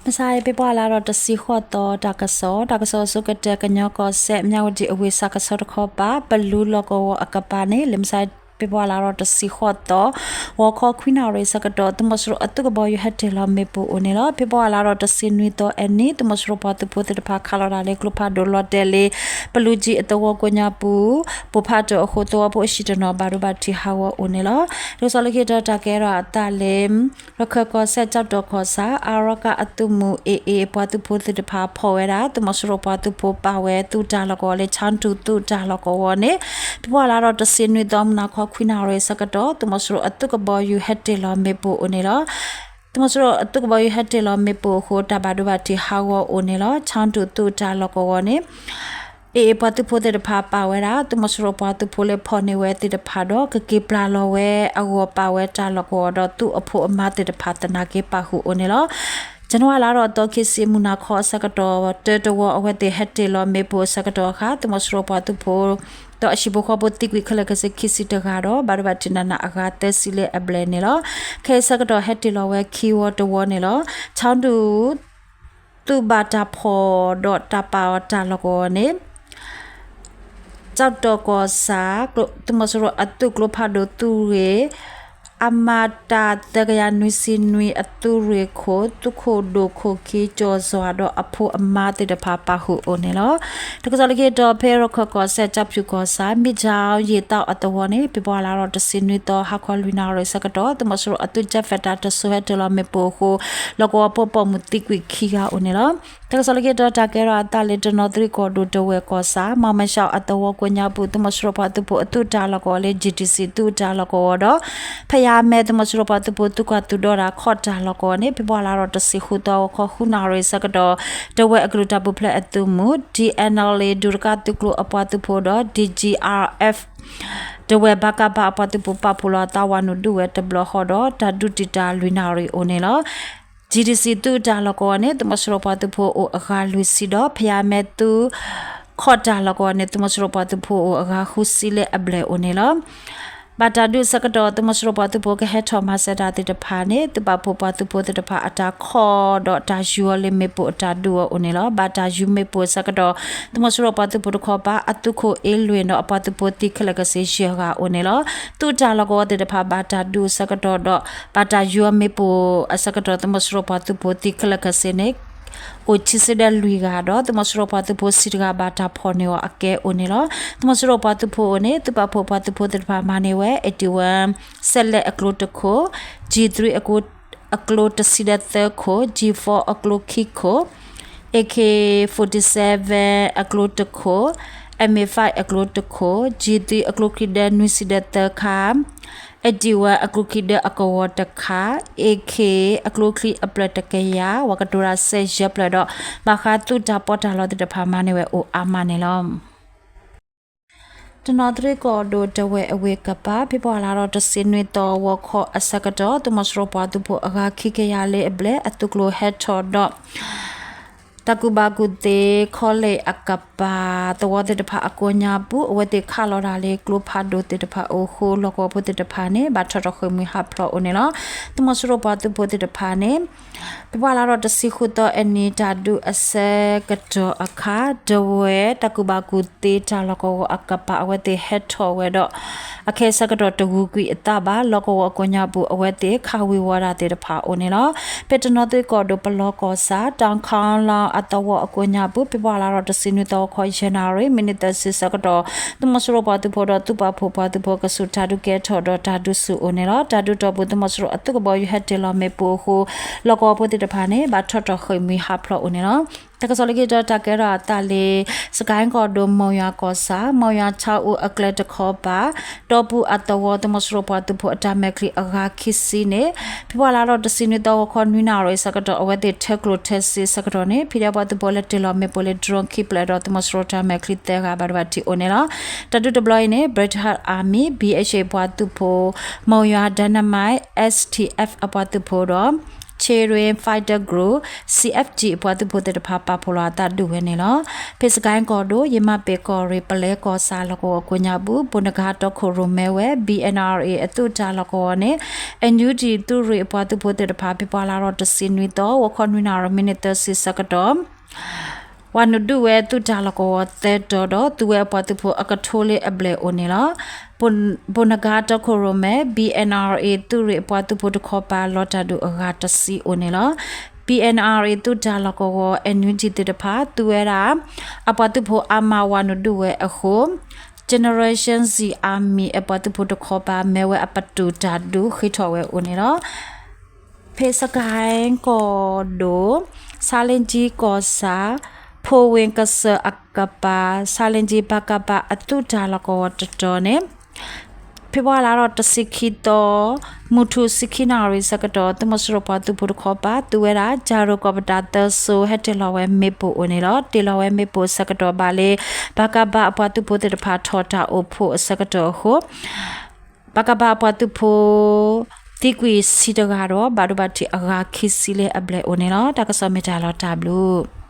မုၢ်ဆါအံၤ ဖ့ၤဘြူၤအါလါဒီးတဆံဃိးသီ တၢ်ကစီၣ်, တၢ်ကစီၣ်အဆိကတၢၢ် ကညီကီၢ်စဲၣ် မၠၣ်ဝတံၣ်အဝ့ၢ် စးကဆီတခီပၤ ပလူလီၢ်ကဝီၤအကပၤန့ၣ် လၢမုၢ်ဆါအံၤ ဖ့ၤဘြူၤအါလါဒီးတဆံဃိးသီ ဂီၤခီခွံနၣ်ရံၣ်ဆၢကတီၢ် သုးမီၤစိရိၤအသုးကဘီယူၤဟဲတ့ၢ်လီၤမ့ၣ်ပိၢ်အိၣ်န့ၣ်လီၤ. ဖ့ၤဘြူၤအါလါဒီးတဆံနွံသီအနံၤ သုးမီၤစိရိၤပှၤသုးဖိသ့ၣ်တဖၣ် ခးလီၤတၢ်လၢကျိဖးဒိၣ်လီၤတဲာ်လၢ ပလူကၠံအသဝီကိးညါပူၤ ပိၢ်ဖးဒိၣ်အဃိ သဝီဖိအဟံၣ်တနီၤ ဘၣ်ဒိဘၣ်ထံးဟးဂီၤအိၣ်န့ၣ်လီၤ. တၢ်ကစီၣ်လၢခံတတီၤ တၢ်ကဲထီၣ်အသးလၢ ရခၢၣ်ကီၢ်စဲၣ် ကၠီၣ်တီၣ်ကီၢ်ဆၣ် အါရကၣ်အသုးမုၢ် AA ပှၤသုးဖိသ့ၣ်တဖၣ် ဖီၣ်ဝဲဒၣ် သုးမီၤစိရိၤပှၤသုးဖိပာ်ဝဲသုးတၢ်လီၢ်ကဝီၤလၢ ချၣ်တူၢ်သုးတၢ်လီၢ်ကဝီၤန့ၣ် ဖ့ၤဘြူၤအါလါဒီးတဆံနွံသီ မုၢ်နၤခီခွံနၣ်ရံၣ်ဆၢကတီၢ် သုးမီၤစိရိၤအသုးကဘီယူၤဟဲတ့ၢ်လီၤမ့ၣ်ပိၢ်အိၣ်န့ၣ်လီၤ. သုးမီၤစိရိၤအသုးကဘီယူၤဟဲတ့ၢ်လီၤမ့ၣ်ပိၢ်အဃိ တၢ်ဘၣ်ဒိဘၣ်ထံးဟးဂီၤအိၣ်န့ၣ်လီၤ. ချၣ်တူၢ်သုးတၢ်လီၢ်ကဝီၤန့ၣ် AA ပှၤသုးဖိသ့ၣ်တဖၣ်ပာ်ဝဲဒၣ် သုးမီၤစိရိၤပှၤသုးဖိလၢဖီၣ်န့ၢ်ဝဲသ့ၣ်တဖၣ်ဒီး ကက့ၤပျၢ်လီၤဝဲအဂီၢ် ပာ်ဝဲတၢ်လီၢ်ကဝီၤဒီး သုးအဖိအမါသ့ၣ်တဖၣ်သနာ်က့ပာ်ဃုာ်အိၣ်န့ၣ်လီၤ. ဇန်နဝါလါဒီးသီခံဆံ မုၢ်နၤခီအဆၢကတီၢ် တၢတဝီအဝဲသ့ၣ်ဟဲတ့ၢ်လီၤမ့ၣ်ပိၢ်အဆၢကတီၢ်အခါ သုးမီၤစိရိၤပှၤသုးဖိ ဒီးအဟံၣ်ဖိဃီဖိသံကွံာ်ခဲလၢာ်ခဲဆ့ခံဆံတဂၤဒီး ဘၣ်ဒိဘၣ်ထံးနးနးအဂၤသၢဆံလၢအဘျဲၣ်န့ၣ်လီၤ. ခဲအံၤဆၢကတီၢ်ဟဲတ့ၢ်လီၤဝဲခံဝီတဝီန့ၣ်လီၤ. ချၣ်တူၢ် သုးဘၣ်တၢ်ဖီၣ်ဒီးတၢ်ပာ်အီၤတၢ်လီၢ်ကဝီၤန့ၣ် ကၠီၣ်တီၣ်ကီၢ်ဆၣ် သုးမီၤစိရိၤအသုးကျိဖးဒိၣ်သုးရ့ၣ် အမတၢ်သၢကယၤနွံဆံနွံအသုးရ့ၣ်ခိၣ် သုးခိၣ်ဒိၣ်ခိၣ်ခံ ကၠီၤစွၤဒီးအဖိအမါသ့ၣ်တဖၣ်ပာ်ဃုာ်အိၣ်န့ၣ်လီၤ. တၢ်ကစီၣ်လၢခံတတီၤ ဖဲရခၢၣ်ကီၢ်စဲၣ် ကၠီၣ်ဖၠူၣ်ကီၢ်ဆၣ် မ့ၢ်ကၠီၣ်ယ့ၣ်သီအသဝီန့ၣ် ဖ့ၤဘြူၤအါလါဒီးတဆံနွံသီ ဟါခီလွံၢ်နၣ်ရံၣ်ဆၢကတီၢ် သုးမီၤစိရိၤအသုး jet fighter တစိၤဟဲတ့ၢ်လီၤမ့ၣ်ပိၢ်အဃိ လီၢ်ကဝီၤဖိပိာ်မုၣ်သံကွံာ်ခံဂၤအိၣ်န့ၣ်လီၤ. တၢ်ကစီၣ်လၢခံတတီၤ တၢ်ကဲထီၣ်အသးလၢတနီသရံၣ်ကီၢ်ဒိၣ် တဝဲၢ်ကီၢ်ဆၣ် မီၣ်မဲၣ်ၡီအသဝီကိးညါပူၤ သုးမီၤစိရိၤပှၤသုးဖိအသုးတၢ်လီၢ်ကဝီၤလၢ GDC သုးတၢ်လီၢ်ကဝီၤဒီး ဖယါမဲ သုးမီၤစိရိၤပှၤသုးဖိသုးကွၢ်သုးဒီတၢ်ခီၣ်တၢ်လီၢ်ကဝီၤန့ၣ် ဖ့ၤဘြူၤအါလါဒီးတဆံဃုသီ ဂီၤခီဃုနၣ်ရံၣ်ဆၢကတီၢ် တဝဲၢ်အကလုာ်တၢ်ပူၤဖျဲးအသုးမုၢ် TNLA ဒူတကၣ်သုးကျိၤအပှၤသုးဖိဒီး DGRF တဝဲၢ်ဘၣ်ကးဘၣ်အပှၤသုးဖိ ပာ်ဖှိၣ်လီၤအသးဝၤနုာ်ဒုးဝဲတဘျီဃီဒီး တၢ်ဒုးတံာ်တာ်လွံၢ်နၣ်ရံၣ်အိၣ်န့ၣ်လီၤ. GDC သုးတၢ်လီၢ်ကဝီၤန့ၣ် သုးမီၤစိရိၤပှၤသုးဖိအိၣ်အဂၤလွံၢ်ဆံဒီး ဖယါမဲသုး ခီၣ်တၢ်လီၢ်ကဝီၤန့ၣ် သုးမီၤစိရိၤပှၤသုးဖိအိၣ်အဂၤဃုဆံလၢအဘျဲၣ်အိၣ်န့ၣ်လီၤ. ဘၣ်တၢ်ဒုးအဆၢကတီၢ် သုးမီၤစိရိၤပှၤသုးဖိကဟဲထီၣ်မၤစၢၤတၢ်သ့ၣ်တဖၣ်န့ၣ် သုးပာ်ဖှိၣ်ပှၤသုးဖိသ့ၣ်တဖၣ်အတၢ်ခီၣ်ဒီးတၢ်ယူၤအီၤလၢမ့ၣ်ပိၢ်အတၢ်ဒုးအီၤအိၣ်န့ၣ်လီၤ. ဘၣ်တၢ်ယူၤမ့ၣ်ပိၢ်အဆၢကတီၢ် သုးမီၤစိရိၤပှၤသုးဖိတခီပၤ အသုးခိၣ်အ့လွံၢ်ဒီးအပှၤသုးဖိသံခဲလၢာ်ခဲဆ့ယဲၢ်ဂၤအိၣ်န့ၣ်လီၤ. သုးတၢ်လီၢ်ကဝီၤသ့ၣ်တဖၣ်ဘၣ်တၢ်ဒုးအဆၢကတီၢ်ဒီး ဘၣ်တၢ်ယူၤအီၤမ့ၣ်ပိၢ်အဆၢကတီၢ် သုးမီၤစိရိၤပှၤသုးဖိသံခဲလၢာ်ခဲဆ့န့ၣ် အိၣ်ခံဆံဒီးလွံၢ်ဂၤဒီး သုးမီၤစိရိၤပှၤသုးဖိဆံတဂၤဘၣ်တၢ်ဖီၣ်န့ၢ်အီၤအကဲအိၣ်န့ၣ်လီၤ. သုးမီၤစိရိၤပှၤသုးဖိအိၣ်န့ၣ် သုးပာ်ဖှိၣ်ပှၤသုးဖိသ့ၣ်တဖၣ်မၤန့ၢ်ဝဲ eighty-one စဲးလဲးအကျိတခိၣ်, G three အကျိတဆံဒီးသၢခိၣ်, G four အကျိခံခိၣ်, AK forty-seven အကျိတခိၣ်, MA five အကျိတခိၣ်, G three အကျိခံဒီးနွံဆံဒီးသၢခါ, eighty-one အကျိခံဒီးအကဝီၤတခါ, AK အကျိချံအဖျၢၣ်တကယၤ, ဝၤကတိၤတၢ်စဲးယဲၢ်ဖျၢၣ်ဒီး ဘၣ်ဃးသုးတၢ်ပီးတၢ်လီသ့ၣ်တဖၣ်မၤန့ၢ်ဝဲအိၣ်အါမးန့ၣ်လီၤ. တနီသရံၣ်ကီၢ်ဒိၣ် တဝဲၢ်အဝ့ၢ်ကပၤ ဖ့ၤဘြူၤအါလါဒီးတဆံနွံသီ ဂီၤခီအဆၢကတီၢ် သုးမီၤစိရိၤပှၤသုးဖိအဂၤခံကယၤလၢအဘျဲၣ် အသုးကျိၤဟဲထီၣ်ဒီး တၢ်ကူၣ်ဘၣ်ကူၣ်သ့ ခီလ့ၣ်အကပၤ သဝီသ့ၣ်တဖၣ်အကိးညါပူၤ အဝဲသ့ၣ်ခးလီၤတၢ်လၢကျိဖးဒိၣ်သ့ၣ်တဖၣ်အဃိ လီၢ်ကဝီၤဖိသ့ၣ်တဖၣ်န့ၣ် ဘၣ်ထီၣ်ထီၣ်ဃ့ၢ်မှံဟးဖျိးအိၣ်န့ၣ်လီၤ. သုးမီၤစိရိၤပှၤသုးဖိသ့ၣ်တဖၣ်န့ၣ် ဖ့ၤဘြူၤအါလါဒီးတဆံဃုသီအနံၤ တၢ်ဒုးအဆၢကတီၢ်အခါ တဝဲၢ်တၢ်ကူၣ်ဘၣ်ကူၣ်သ့တၢ်လီၢ်ကဝီၤအကပၤ အဝဲသ့ၣ်ဟဲထီၣ်ဝဲဒီး အခဲအံၤဆၢကတီၢ်တဂုာ်ကွံာ်အသးဘၣ် လီၢ်ကဝီၤအကိးညါပူၤ အဝဲသ့ၣ်ခးဝံၤဝီတၢ်သ့ၣ်တဖၣ်အိၣ်န့ၣ်လီၤ. ဖဲတနီသရံၣ်ကီၢ်ဒိၣ်ပလီကီၢ်ဆၣ် တၢ်ခီလီၤအသဝီအကိးညါပူၤ ဖ့ၤဘြူၤအါလါဒီးတဆံနွံသီ ဂီၤခီယဲၢ်နၣ်ရံၣ် မံးနံးသၢဆံဆၢကတီၢ် သုးမီၤစိရိၤပှၤသုးဖိဒီးသုးပာ်ဖှိၣ်ပှၤသုးဖိ ကဆူးတၢ်ဒုးကဲထီၣ်ဒီးတၢ်ဒုးဆူၣ်အိၣ်န့ၣ်လီၤ. တၢ်ဒုးတီၢ်ပူၤ သုးမီၤစိရိၤအသုးကဘီယူၤဟဲတ့ၢ်လီၤမ့ၣ်ပိၢ်အဃိ လီၢ်ကဝီၤဖိသ့ၣ်တဖၣ်န့ၣ် ဘၣ်ထီၣ်ထီၣ်ဃ့ၢ်မှံဟးဖျိးအိၣ်န့ၣ်လီၤ. တၢ်ကစီၣ်လၢခံတတီၤ တၢ်ကဲထီၣ်အသးလၢ စကဲၣ်ကီၢ်ဒိၣ် မိၢ်ယွၤကီၢ်ဆၣ် မိၢ်ယွၤဆါအူအကျဲတခီပၤ တီပူၤအသဝီ သုးမီၤစိရိၤပှၤသုးဖိအတၢ်မဲာ်ချံအဂၤခံဆံန့ၣ် ဖ့ၤဘြူၤအါလါဒီးတဆံနွံသီ ဂီၤခီနွံနၣ်ရံၣ်ဆၢကတီၢ် အဝဲသ့ၣ်ထၢကျိၣ်ထၢစ့ဆၢကတီၢ်န့ၣ် PDF ပှၤသုးဖိလဲၤတ့ၢ်လီၤမ့ၣ်ပိၢ်လၢ drone ခံဖျၢၣ်ဒီး သုးမီၤစိရိၤတၢ်မဲာ်ချံသၢဂၤ ဘၣ်ဒိဘၣ်ထံးအိၣ်န့ၣ်လီၤ. တၢ်ဒုးတဘျီအံၤန့ၣ် British Army BHA ပှၤသုးဖိ မိၢ်ယွၤ Dynamite STF အပှၤသုးဖိဒီး Fighter Group, C F G အပှၤသုးဖိသ့ၣ်တဖၣ်ပာ်ဖှိၣ်လီၤအသးဒုးဝဲန့ၣ်လီၤ. ဖဲစကဲၣ်ကီၢ်ဒိၣ် ယမးပ့ၤကီၢ်ရ့ၣ် ပလဲကီၢ်ဆၣ်လီၢ်ကဝီၤကိးညါပူၤ ဘိၣ်နဂါတီခိၣ်ရိၣ်မဲဝဲ B N R A အသုးတၢ်လီၢ်ကဝီၤန့ၣ် N U G သုးရ့ၣ်အပှၤသုးဖိသ့ၣ်တဖၣ် ဖဲပှၤလါထီၣ်တဆံနွံသီ ဂီၤခီနွံနၣ်ရံၣ်မံးနံးသၢဆံဆၢကတီၢ် ဝၤနုာ်ဒုးဝဲသုးတၢ်လီၢ်ကဝီၤသၢတီၤဒီး သုးဝဲအပှၤသုးဖိအကထိလၢအဘျဲၣ်အိၣ်န့ၣ်လီၤ. ဘိၣ်နဂါတီခိၣ်ရိၣ်မဲ B N R A သုးရ့ၣ်အပှၤသုးဖိတခီပၤလီၤတၢ်ဒုးအဂၤတဆံအိၣ်န့ၣ်လီၤ. B N R A သုးတၢ်လီၢ်ကဝီၤ N U G သ့ၣ်တဖၣ် သုးဝဲဒၣ် အပှၤသုးဖိအါမးဝၤနုာ်ဒုးဝဲအဃိ Generation Z Army အပှၤသုးဖိတခီပၤ မ့ၢ်ဝဲအပတုာ်တၢ်ဒုးဃ့ထီၣ်ဝဲအိၣ်န့ၣ်လီၤ. ဖဲစကဲၣ်ကီၢ်ဒိၣ် ဆါလ့ကၠံကီၢ်ဆၣ် ဖိဝ့ၢ်ကစၢၢ်အကပၤ ဆါလ့ကၠံ ပကဖ အသုးတၢ်လီၢ်ကဝီၤတတီၤန့ၣ် ဖဲပှၤလါထီၣ်တဆံခံသီ မုၢ်ထူၣ်ဆံခံနၣ်ရံၣ်ဆၢကတီၢ် သုးမီၤစိရိၤပှၤသုးဖိတခီပၤ သုးဝဲဒၣ် ကၠၤရိၤကီၢ်ပတာ်သၢစိ ဟဲတ့ၢ်လီၤဝဲမ့ၣ်ပိၢ်အိၣ်န့ၣ်လီၤ. တ့ၢ်လီၤဝဲမ့ၣ်ပိၢ်ဆၢကတီၢ်ဘၣ်လၢ ပကဖ အပှၤသုးဖိသ့ၣ်တဖၣ်ထီၣ်တၢ်အိၣ်ဖှိၣ်အဆၢကတီၢ်အဃိ ပကဖ အပှၤသုးဖိ သံကွံာ်ဆံတဂၤဒီး ဘၣ်ဒိဘၣ်ထံးအဂၤခံဆံလၢအဘျဲၣ်အိၣ်န့ၣ်လီၤ. တၢ်ကစီၣ်မ့ၢ်တၢ်လီၤတၢ်ဘျုး